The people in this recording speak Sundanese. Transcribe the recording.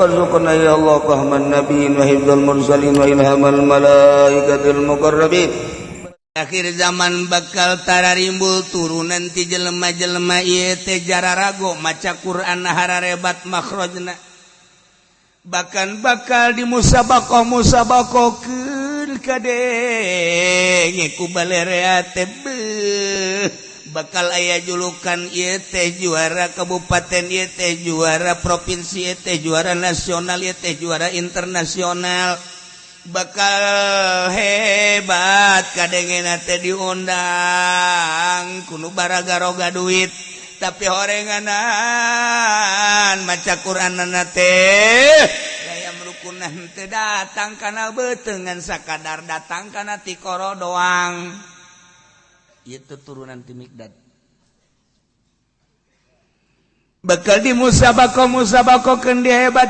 وارزقنا يا الله فهم النبيين وحفظ المرسلين وإلهام الملائكة المقربين. Akhir zaman bakal tararimbul turunan ti jelema-jelema ieu teh jararago maca Quran, hararebat makhrajna, bahkan bakal di musabaqah musabaqahkeun kadenge ku balerea teh, beuh, bakal aya julukan ieu teh juara kabupaten, ieu teh juara provinsi, ieu teh juara nasional, ieu teh juara internasional. Bakal hebat kadengena teh, diundang ku nu baragaroga duit, tapi horenganan maca Quran teh gaya merukunan teu datang kana beuteung, sakadar datang kana tikoro doang. Itu turunan ti Mikdad, bakal di musabaqah musabaqahkeun, dia hebat.